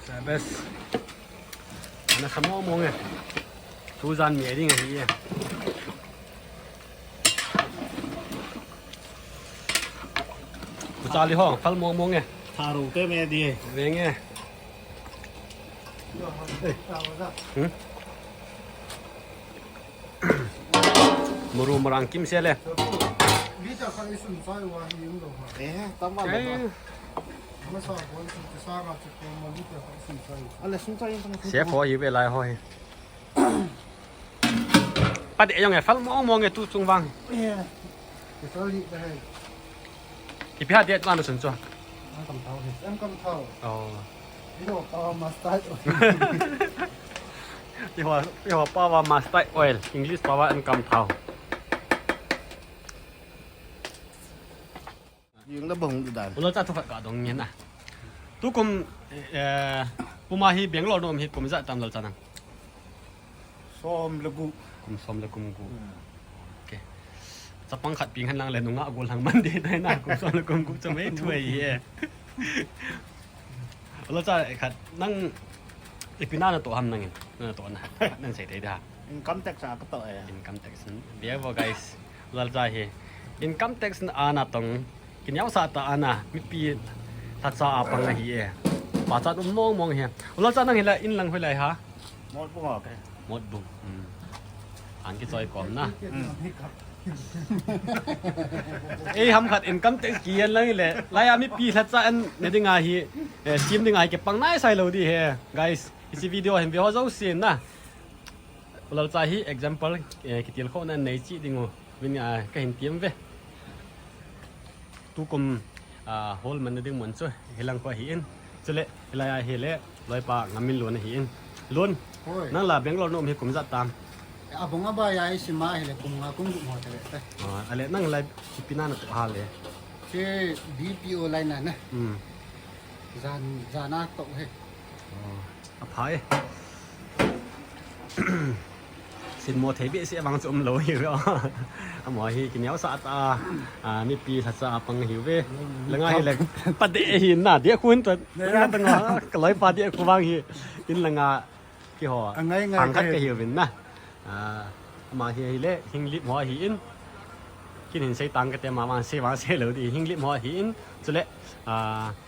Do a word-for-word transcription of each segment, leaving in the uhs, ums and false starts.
Sabes. Ana sa mong mong e. Tujan mi ding ahi e. Kuchali ho, phal mong mong e. Tharo te me di e. Veng e. Hmm? Muru marang kim se le. Liter khat i sun chai uva hi um lo ha. Eh, tam ma le. Eh. Masa bon sun ti sa ra chu ko ma liter khat i sun chai. Ale sun chai tam. Se pho hi ve lai ho hi. Pade jong e phal mong mong e tu chung vang. Eh. Ke phal hi da hai. Ipi ha det ma na sun chu. An kam thau hi. An kam thau. Oh. Iho pa mustard oil. Iho, iho pa va mustard oil. English pa va an kam thau. Yung na bahung dudan. Ulo cha thu khat ka dong ngen a. Tukum, eh, puma hi Bangalore nom hi kum ijat tam lal cha nang. Som le gup. Kum som le kum gup. Hmm. Okay. Chapang khat ping han lang le nunga gol hang man de nai na kum som le kum gup cha mai thu ai e. Ulo cha khat nang ipi na na to ham nang in. Na to na. Nang sei te da. Income tax a ka to e. Income tax. Dia bo guys. Ulo cha hi. Income tax na ana tong. Kiniao sa ta ana, mipi lhacha a pang ahi e. Pachat um mong mong hi. Ulo cha nang hi la in lang hoi lai ha. Mot bung ok. Mot bung. Hmm. Ang ki choi kom na. Hmm. Ei ham khat income tax ki yan lang le. Lai a mipi lhacha an ne ding ahi. Eh, sim ding ahi ke pang nai sai lo di he. Guys, isi video hin ve ho jo sin na. Ulal cha hi example, eh, kitil kho na nei chi ding u. Vin, ah, ka hin tiam ve. Tukum, ah, hol man ding mun chu hilang kho hi in. Chule, hilai a hi le, loipa ngamin lon hi in. Lon, hoi. Nang la Bangalore nom hi kum ijat tam. Abong aba ya i sima hi le kum nga kum gup mo te le. Ah, ale nang lai ipi na na to ha le. Ke B P O lai na na. Hmm. Jan, jan a to he. Oh. Aphai. Sin mo thei behseh vang chu um lo hi ve. Amo hi kiniao sa ta. A, mipi lhacha a pang hi ve. Langa hi le. Pade hi na, dia khun ta. Ka loipa dia khu vang hi. In langa kiho. Angai ngai. Pang khat ka hi. Ka hi vin na. A, ama hi hi le, hinglip mo hi in. Kin hin sei tang ka te ma ma sei vang sei lo di. Hinglip mo hi in. Chule, a,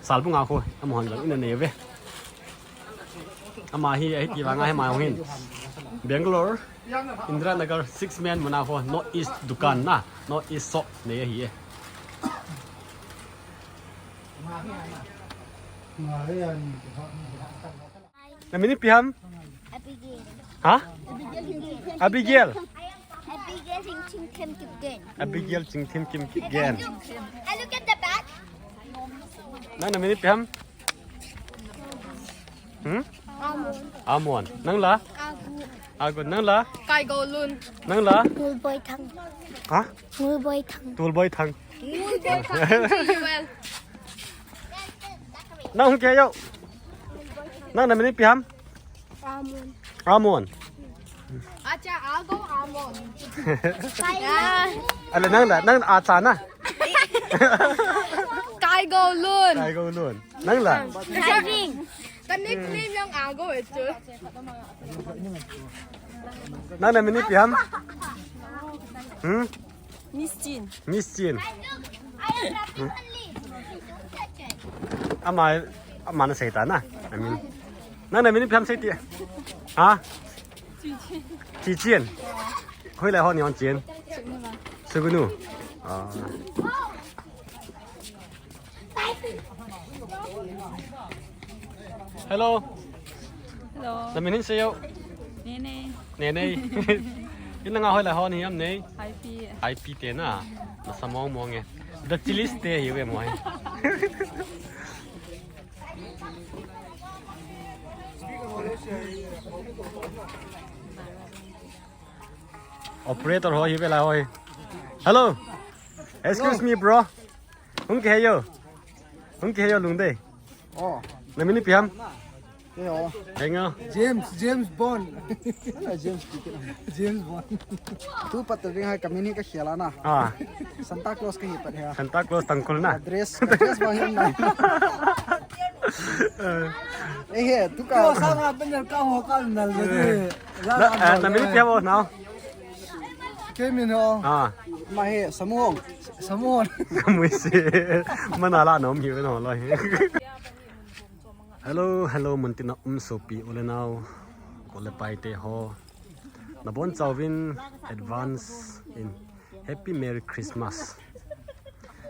salbung a khu. Amo han lo in a nei ve. Ama hi, ahi ti vang a hi ma hong hin. Bangalore, Indiranagar six man muna ho, North East dukan na, North East shop nei ahi e. Na min ipi ham? Abigail. Ha? Abigail. Abigail. Abigail Chingthim Kipgen. Abigail Chingthim Kim Kipgen. And look at the back. Nang na min ipi ham? Hmm? Amon. Amon. Nang la? Agu. Agu. Nang la? Kaigolun. Nang la? Ngulboi Thang. Ha? Ngulboi Thang. Tulboi Thang. Ngulboi Thang. Nang hung kei yo. Nang na min ipi ham? Amon. Amon. Acha, I'll go Amon. Ale nang la, nang acha na. Kaigolun. Kaigolun. Nang la. Driving. Ka nickname yang Ago eh, chu. Nang na min ipi ham? Hmm? Miss Chin. Miss Chin. Ama, ama na sei ta na. I mean, nang na min ipi ham sei ti. Ha? Chi Chin. Hoilai ho nei hon Chin? Sugnu. Ah. Hello. Hello. Na min hin sei yo. Nene. Nene. In langa hoilai ho nei ham nei? Haipi. Haipi te na. Nasa mong mong e. The chillis te hi ve mo e. Operator ho hi ve la ho hi. Hello. Excuse me, bro. Hung kei yo. Hung kei yo lungdei. Oh. Na min ipi ham? Kei o. Henga. James, James Bond. Ala James Bond. James Bond. Tu pat tu ding hai ka min hi ka khel a na. Ah. Santa Claus ka hi pat he. Santa Claus Tangkhul na. Dress, dress ba hi na. Eh, he, tu ka. Kyo sanga banner ka ho ka nal de. Na, eh, na minute ya bo now. Kemi no. Ah. Ma he, Samuhon. Samuhon. Kamui se. Mana la nom hi no lo hi. Hello, hello, muntina um sopi u le nau. Kol le pai te ho. Nabonchauvin advance in Happy Merry Christmas.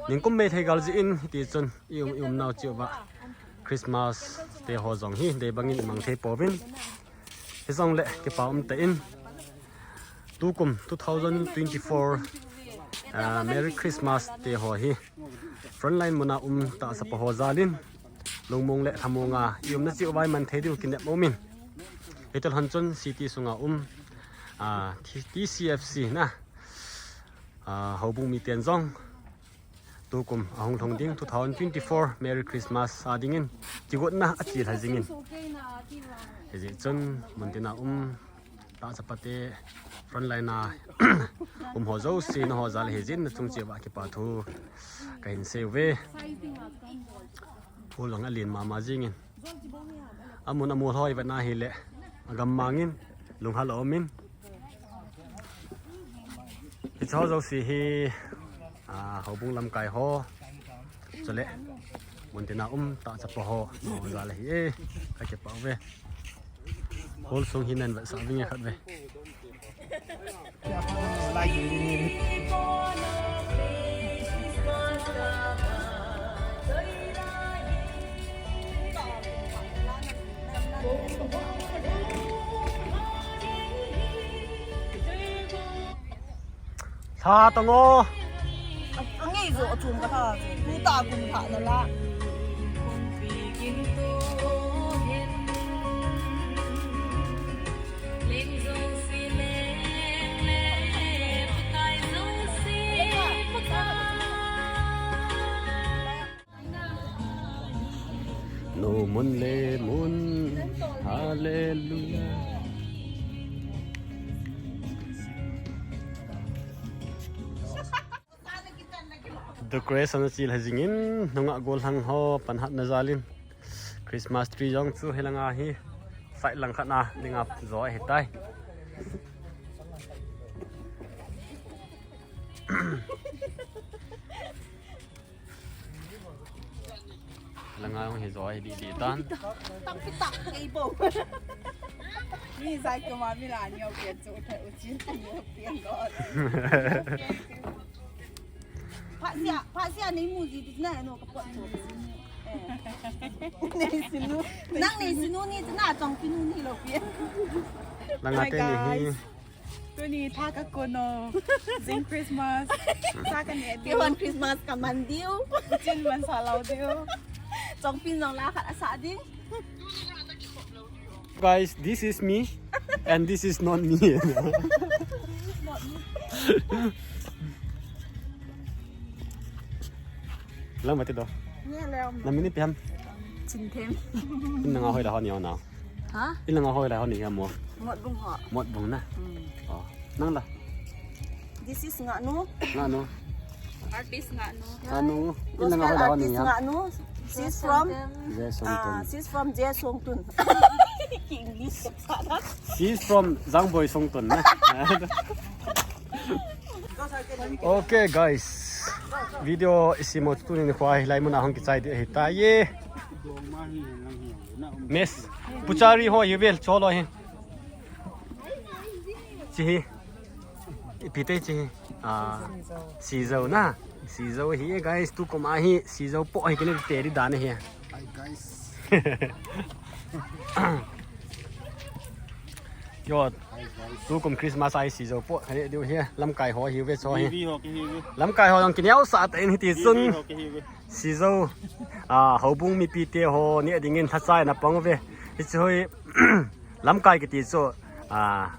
Ningkum Meitei gal jeh in hiti chun i um, i umnau cheh uva Christmas te ho jong hi dei bangin i mang thei pouvin. Hijongle kipa um tah in. Tukum two thousand twenty-four, ah, Merry Christmas te ho hi. Frontline muna um tahsa pa ho jal in, lungmong le lhamong a i umna cheh uva i man thei diu kinep um in. Hitel hon chun city sunga um, ah, T-, T C F C na, ah, houbung miten jong tukum ahung lhung ding two thousand twenty-four Merry Christmas a dingin kigotna a chilha jingin. Hijeh chun muntina um tahsa pate frontline a um ho jouse na ho jal hijin na chung cheh uva kipa thu kahin sei uve. Pu lang alen mama jingin. Amun amol ho i vet na hile, agammang in, lunghal a um in. Hiche ho jouse hi, ah, houbung lamkai ho. Chule, muntina um tahsa pa ho, ho jal ahi e, kakipah uve. Hall sung hi nan vetsah vinge khat ve. Lha tong o. Angei jo achom ka tha. Tu ta kum tha na la. No mun le mun. Hallelujah. Decoration a chilha jingin, nungah gollhang ho panhatna jal in. Christmas tree jong chu hilanga hi side lang khat na dinga jo ahitai. Langa hung hi jo ahi didi tan. Tang pi tak kei bo. Mi jai ko ma mi la nio pian chu thai u chin nio pian lo. Pha sia, pha sia nei mu ji di na no ka pot chu. Nei sinu. Nang nei sinu ni na chong pinu ni lo pian. Langa te ni hi. Tuni tha ka kun o. Jing Christmas. Sa ka neh diu. Kihon Christmas ka man diu. Chin man sa lou diu. Chongpin jong la khat a sa ding. Guys, this is me. And this is not me. Lang mati do. Ni leo. Na mini piam. Chin them. Ina nga hoi la hon yo na. Ha? Ina nga hoi la hon ya mo. Mot bung ho. Mot bung na. Hmm. Oh. Nang la. This is Nganu. Nganu. Artist Nganu. Nganu. Ina nga hoi la hon ya. Nganu. She's from Jesongtun. Ah, she's from Jesongtun. English. She's from Jangboi Songtun na. Okay guys, video isi mo tuni nikho a hilai mun a hung kichai ding ahitai. Miss, puchari ho hi vel cholo hi. Chi hi. Ipi te chi hi. Ah, sijou na. Sijou hi guys, tukum a hi sijou po hi kini te di dan hi. Hi guys. Yo, tukum Christmas a hi sijou po khat diu hi, lamkai ho hi ve cho hi. Lamkai ho jong kineo sah tah in hiti chun. Sijou, ah, houbung mipi te ho neh dingin lhacha in apang ve. Hiche hi, lamkai kiti chu, ah,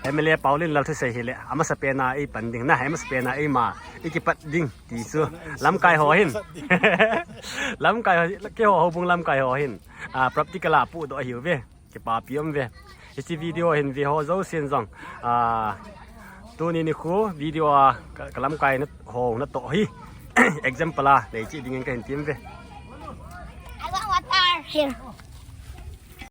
M L A Paulin Lalthusei hile, amasapen a eipan ding na, amasapen a eima ikipat ding ti chu. Lamkai ho hin. Lamkai ho, keiho houbung lamkai ho hin. Ah, practical a pudoh ahiuve. Kipapi um ve. Hiche video hin ve ho jousen jong. Ah, tuni nikho video a ka, ka lamkai na ho natoh hi. Example a, nei chi dingin kahin tem ve. I want water. Here.